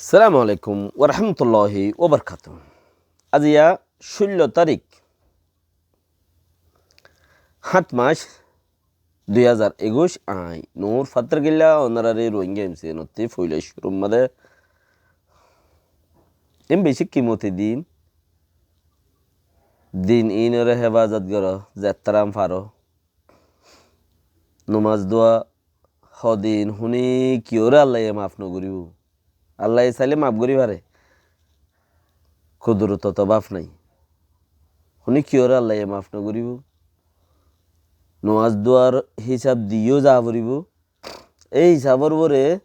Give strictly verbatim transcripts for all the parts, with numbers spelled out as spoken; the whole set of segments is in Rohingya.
Assalamu alaikum warahmatulláhi wabarakátuhu. Aziya cúllo tarík, háñt mac, dui házar ekuic, añí Nur Fattarkilla, ónorari Rohingya M C N ottú foila cúrur mazé. Iín bicí kimoti din. Din iínoré hefazot goró, zettarán faró. Nomaz dua hodin huni kiyóre Allaye maf nogoríbo. Allaye sailé maf gorí fare. Kudurot oto baf nai. Huni kiyóre Allaye maf nogoríbo. Nomaz duar hísab diyó za foribo. Ei hísabor uore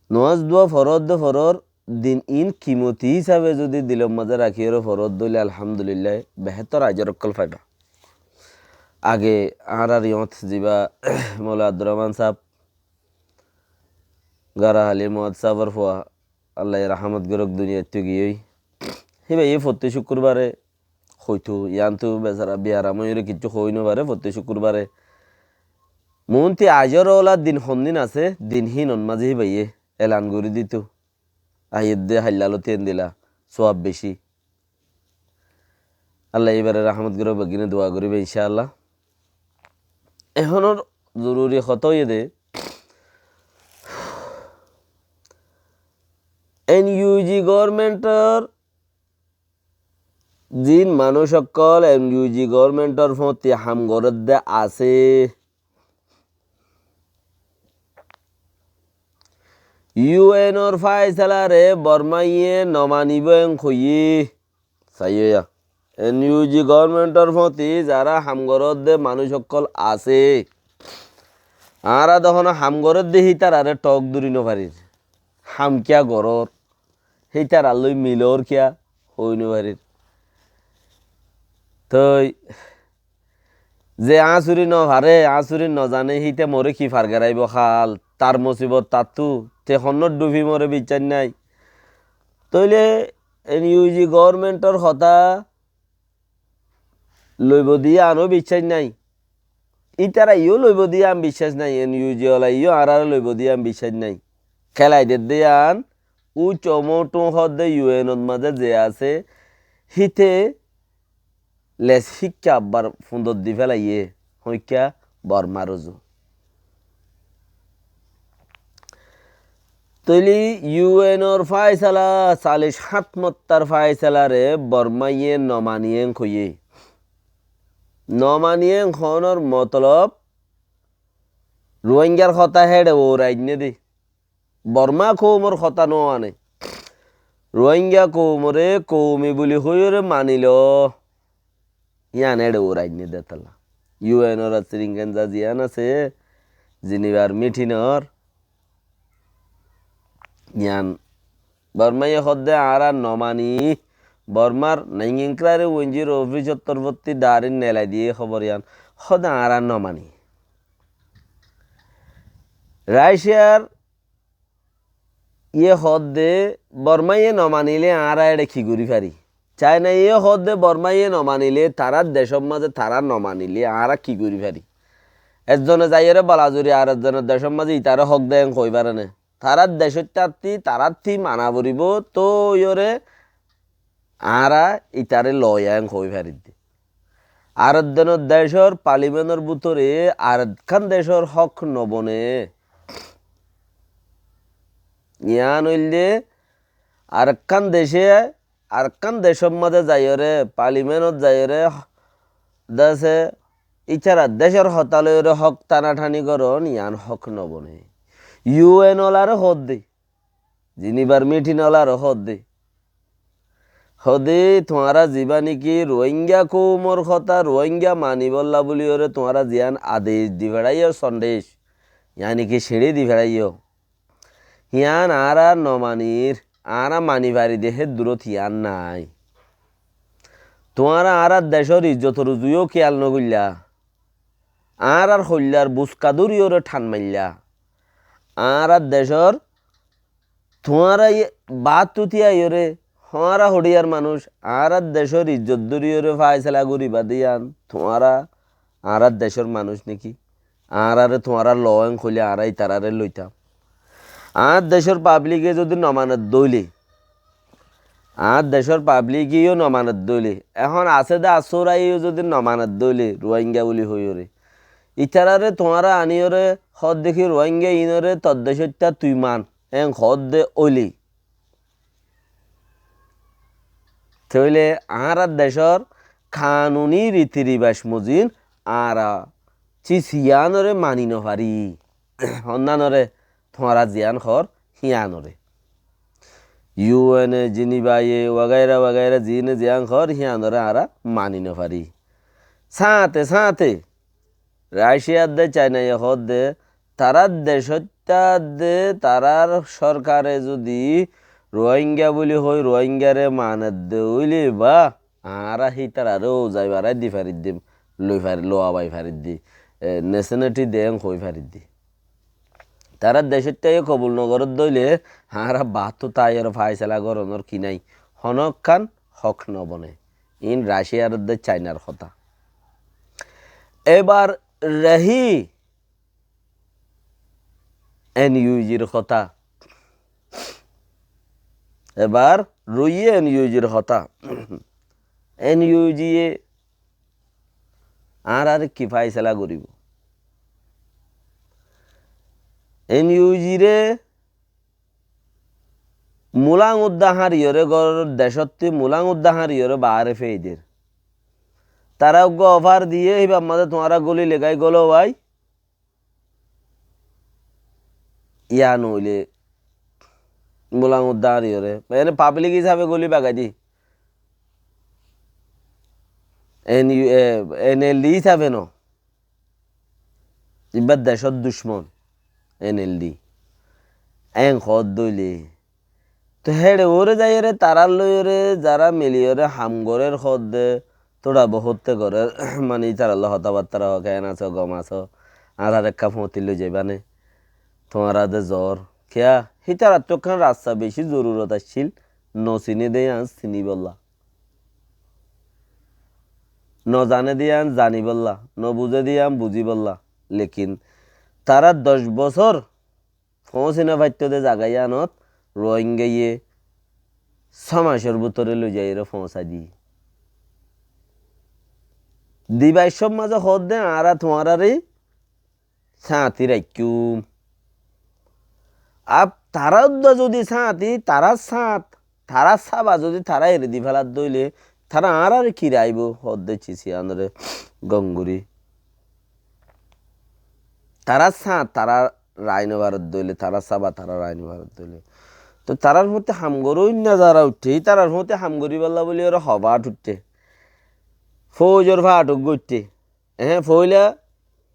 nomaz dua forot de foror, din iín kimoti hísabe zodi dilor mazé rakíyore forot de óile alhamdulillah, behétor ajor ókkol faiba. Age añárar yót ziba Moula Abdur Rahman sáb, Gara Halim sábor fua, Allaye rahámot gorók, duniyaittú giyói. Híbaye fottí cúkurbare hoitó, yiántu besara biyaram óiyore kiccú hoi nofare, fottí cúkurbare. Muúnti ajor óla din hondin asé, din híinor mazé híbaye elan gorí ditó. Aiyédde hailla lóti endilla, suab bicí. Allaye íbare rahámot gorók, beggúne dua goríba incá Allah. Ehónor zoruri hotá óiye de, N U G governmentor zin manúic ókkol N U G governmentor fóti ham gorédde asé, U N or fáisalare Bormaye nomanibó en hoiyé. Saiyó ya. N U G governmentor fóti zara ham gorédde manúic ókkol asé, añára de hono ham gorédde hítarare thok dóri nofarir. Ham kiyá gorór, hítarar loi milor kiyá hoi nofarir. Toi ze añsuri nofare, añsuri nozane, híte more ki fargeraibo hál, tar musibot tattú, te honnot dhufi more biccác nai. Tóile N U G governmentor hotá loibo de yián ó biccác nai. Ítara yó loibo de yián biccác nai, N U G ola yó añárare loibo de yián biccác nai. Kélai dedde yián, ucco mottú hoódde U N ot mazé ze asé, híte les híkka abbar fundot di félaiyé, hoikka Bormar uzu. Tóile U N or fáisala, salic hát mottar fáisalare Bormaye nomaniye hoiyé. Nomaniye hoónor motolob Ruáingar hotá héçe uorai ainné de. Bormá koumor hotá no ane. Ruáinga koumore koumi buli hoiyóre manilo. Yián éçe uorainné de tolla. U N or siringenza ziyán asé, Jinibar mitinor. Yián Bormáye hoódde añára no mani. Bormár naingin klári uinjir ofisor torfótti dharin nelai diyé hóbor yián. Hoódde añára no mani. Raiciyar Iye hoódde Bormáye no manilé añára éçe ki gorí fari? Cainaye hoódde Bormáye no manilé tarár decór mazé tará no manilé añára ki gorí fari? Ezzone zaiyóre balazuri ar ezzonor decór mazé itaré hók de en hoói fare né? Tarár decór tátti taráttu mana foribó, tóiyoré añára itaré loiya en hoói faridde. Ar ezzonor decór palimenor bútore ar ekkán decór hók no bone. Yián óilde ar ekkán dece, ar ekkán decór mazé zaiyóre, palimenot zaiyóre, dece ítarar decór hotá loiyóre hók tanathani goron, yián hók no bone. U N olaré hoódde, Jinibar mitin olaré hoódde. Hoódde, tuáñra zibá niki Ruáinga koumor hotá Ruáinga manibólla buliyóre tuáñra ziyán adec di feçáiyo, sondec, yáni ki siñçí di feçáiyo, yián añára no manir, añára mani fari de hé durót yián nái. Tuáñra añárar decór izzotor uzu yó kiyal no goillá. Añárar hoillar buska dóriyoré than maillá. Añárar decór tuáñra ye bát tuti aiyóre, hoñára hoçiyar manúic, añárar decór izzot dóriyoré faisala goríba de yián, tuáñra añárar decór manúic niki? Añáráre tuáñra loó en hoilé añára itaráre loitám. Añár decór pablike zodi no maneddé óile, añár decór pablike yó no maneddé óile, ehón asé dé asóraye yó zodi no maneddé óile, Ruáinga buli hoiyóre, itaráre tuáñra aníyoré hoódde ki Ruáinga iínoré tor decóitta tui man, en hoódde óile, tóile añárar decór kanuní riti ribac mozin añára cis yiánoré mani nofarí. Honnánoré? Tuáñra ziyán hoór híanoré. Yu En E, Jiniba E, wagaira wagaira ziíne ziyán hoór híanoré añára mani nofarí. Sáñte sáñte Raciya edde, Caina ye hoódde, tarár decóitta edde, tarár sórkare zodi Ruáinga buli hoi, Ruáingare maneddé óile bá, añára hítararé ouzai barai di fariddí, loi fari, loa bai fariddí, e, neseneti deén hoi fariddí. Tarár decóitta ye kobul nogorédde óile, añára baáttu táiyore faisala goronor ki nái, honókkán hók nobone. Iín Raciyar edde Cainar hotá. Ebar rehi En Yu Jir hotá. Ebar roiyé En Yu Jir hotá. En Yu Ji ye añárar ki faisala goríbo? En Yu Jire Mulang udda hañriyóre gor decótti mulang udda hañriyóre baáre feider. Tará uggúa ofar diyé, híbar mazé tuáñra góli legái gólou bái. Yá noóile mulang udda hañriyóre, ene pablik hísafe góli bagai di. En, e, En El Di hísafe no. Ibá decór ducmon, En El Di. En hoódde óile. Toi héçe uore zaiyóre, tarár loiyóre, zará miliyóre ham gorér hoódde, tóra bohótte gorér, mani ítarallá hotábattara hoó, keén asó, gom asó, añárar ekká foóñti loi zaibá né, tuáñra de zoór. Kiyá? Hítarattú ekkán rasta bicí zorurot accíl, nosiné de yían siníbollá. Nozané de yían zaníbollá, nobuzé de yían buzíbollá. Lekin tará doc bosór foóñsi nofaittóu de zaga yíanot Ruáingaye só macór bútore loizaiyóre foóñsai diyé. Dibaiccór mazé hoódde añára tuáñráre sáñti raikkúm. Ab tará uddúa zudi sáñti, tará sáñt, tará sába zudi tará eri di féladde óile, tará añáráre ki raibóu? Hoódde cis yíanoré gom gorí. Tará sáñt tará rai nofaredde óile, tará sába tará rai nofaredde óile. Toi tarár fúañti ham goróinna zará uiththé, ítarar fúañti ham goríbollá bóli óre hobát uiththé. Foóijor fáath uggúa uiththé. Eé, foóila,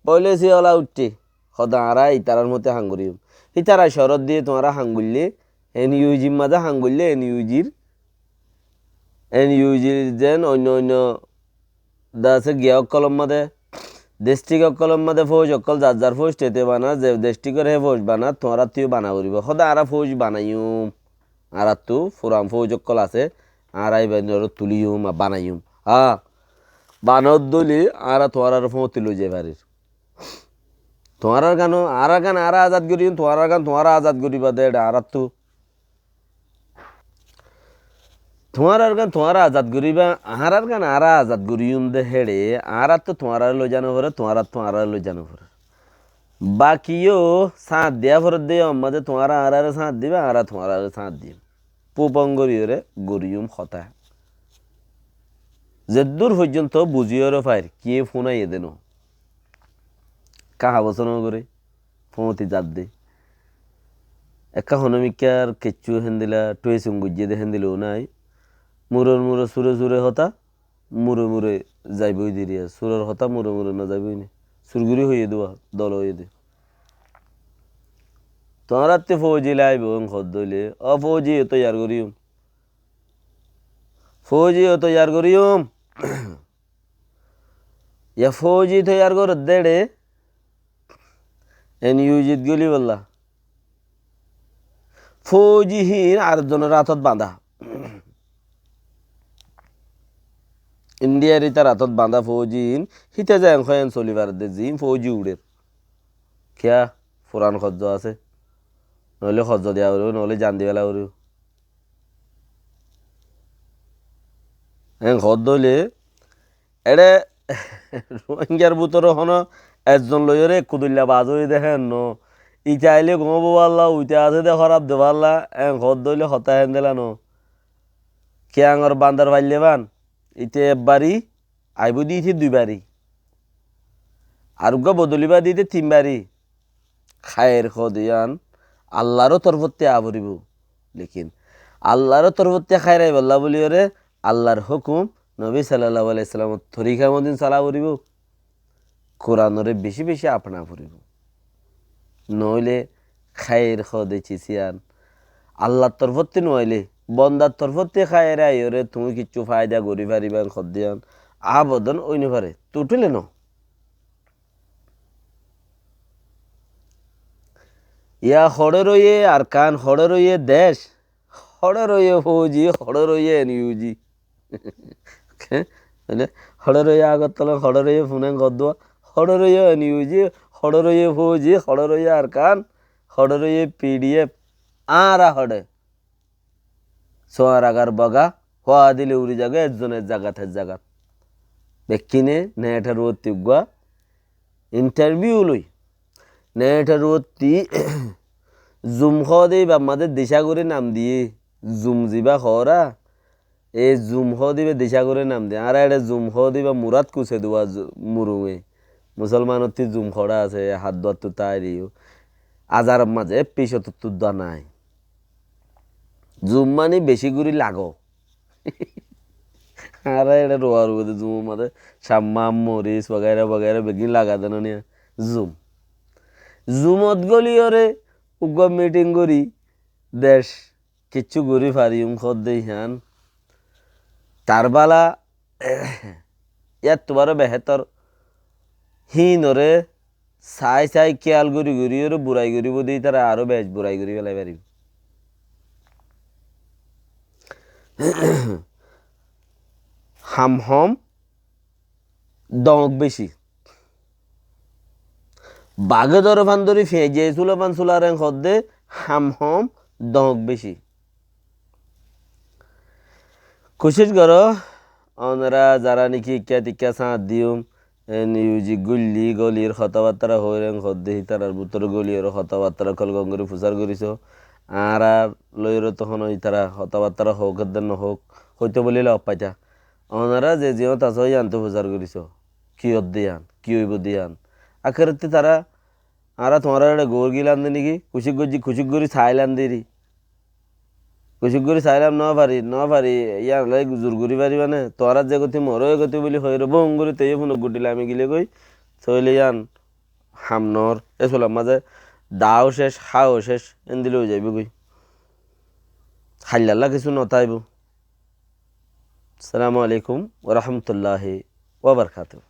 foóila siyóla uiththé. Hoódde añára ítarar fúañti ham goríyum. Ítara corót diyé tuáñra ham goillé, En Yu Jir mazé ham goillé, En Yu Jir, En Yu Jir zeén oinno oinno de asé giya ókkolor mazé, destrik ókkolor mazé foóij ókkol zar zar foóij tete bana, ze destrikor hé foóij bana, tuáñrattú yó bana foribóu. Hoódde añára foóij banaiyum. Añárattú furan foóij ókkol asé, añára íbainnoré tulíyum, a banaiyum. Há, banaódde óile añára tuáñráre foóñti loizai farir. Tuáñrár gán, añárár gán añára azad goríyum, tuáñrár gán tuáñra azad goríba de éçe añárattú. Tuáñrár gán tuáñra azad goríba, añárár gán añára azad goríyum de héçe, añárattú tuáñráre loiza noforer, tuáñrattú añáráre loiza noforer. Baki yó sáñt diya foredde yó ammá de tuáñra añáráre sáñt diba, añára tuáñráre sáñt diyum. Fúfong goríyoré goríyum hotá. Zeddúr foijjonto buzíyoré fair, kiyé fúnaiyé de noó. Ekká haboso nogoré, foóñti zadde. Ekká honómikkár keccú héndila, thuésung goijjé de héndila ó nái. Muror mure sure sure hotá, mure mure zaibói de riya. Suror hotá mure mure nozaibói né. Sur gorí hoiyé de uá, dol hoiyé de. Tuáñrattú foóji laibóu en hoódde óile, ó foóji yó toiyar goríyum. Foóji yó toiyar goríyum. Yá foóji toiyar gorédde éçe, En Yu Jit gólibollá. Foóji híin ar zonor átot bañdá. Indiyar ítar átot bañdá foóji híin, híte zeén hoó en soli faredde, ziín foóji uçér. Kiyá? Furan hoijjó asé. noóile korza diya foribó, noóile zan di féla foribó. Eén hoódde óile, eçé Ruáingar bútore honó ezzon loiyóre ekku duilla baz óiye dé héen noó. Ite ailé gom óibo bálla, uite asé dé hóraf dé bálla, eén hoódde óile hotá héndilla noó. Kiyangor bandar faillé bán, ite ek bari, aibó dé ite dui bari. Ar uggúa bodoliba dé ite tin bari. Háir hoó de yían Allar torfóttu aá foribó. Lekin Allar torfóttu háir aibólla bóliyoré Allar hókum, Nobi sallallahu alaihi wasallamor torika motin sola foribó. Kuranoré beci beci afna foribó. Noóile háir hoó de cis yían Allar torfóttu noóile, bondar torfóttu háir aiyoré tuñí kiccú faida gorí faribá hoó de yían abodon ói no fare. Tuthile noó. Ya hoçé roiyé Arkan, hoçé roiyé dec, hoçé roiyé fouji, hoçé roiyé N U G. Mane, hoçé roiyé Agartala, hoçé roiyé Funen Goddua, hoçé roiyé N U G, hoçé roiyé fouji, hoçé roiyé Arkan, hoçé roiyé P D F, añára hoçé. Suar agar boga, hoá dile uri zagói, ezzon ek zagat, ek zagat. Bekkíne netor uottí uggúa interview loi. Netor uottí Zum hoó de íba mazé dicá gorí nam diyé. Zum zibá hoóra, e Zum hoó de íba dicá gorí nam diyé. Añára eçé Zum hoó de íba murad kusé duwa zu-, murunge. Musolmanottú Zum hoçé asé, hát duwattu táiri yó. Azaror mazé, e picóttu dua nái. Zum mani beci gorí lago. Añára eçé ruwa ruwa de Zumor mazé camma, moris, wagaira wagaira beggín laga de no niya. Zum. Zumot góliyoré uggúa miting gorí dec kiccú gorí fariyum hoó de híyan. Tar bála yáttu baró behétor híinoré sai sai kiyal gorí goríyoré burai goríbo de ítara aró bec burai gorí félai faribó. Ham hom, dóñk beci. Bagé dóre fán dóri fiañijja súla fán súlar eén hoó de ham hom, dóñk beci. Kucíc goró, onora zará niki ikká tikká sáñt diyum, N U G gúlli gólir hotábattára hoóir eén hoó de hítarar bútore góliyoré hotábattára ókkol gom gorí fusár goríso. Añárar loiyoré tohón ítara hotábattára hoók edde no hoók, hoitó bóli lof faitá. Onora ze ziyót asó yíantu fusár goríso. Ki ódde yían, ki óibo de yían. Akérottí tará, añára tuáñrar eçé goór gílan de niki, kucíc goijjí, kucíc gorí sailám de ri. Kucíc gorí sailám, no fari, no fari, yían loi zur gorí faribá né? Tuáñrar ze goti moró e goti bóli hoiyóre bóum gorí toiyó fúnok guthí lami gilé goi, tóile yían ham noór. E sular mazé daáu cec, háu cec, endilla ói zaibói goi. Háillallá kessú no táibo. Assalamu alaikum wa rahmatullahi wa barakatuhu.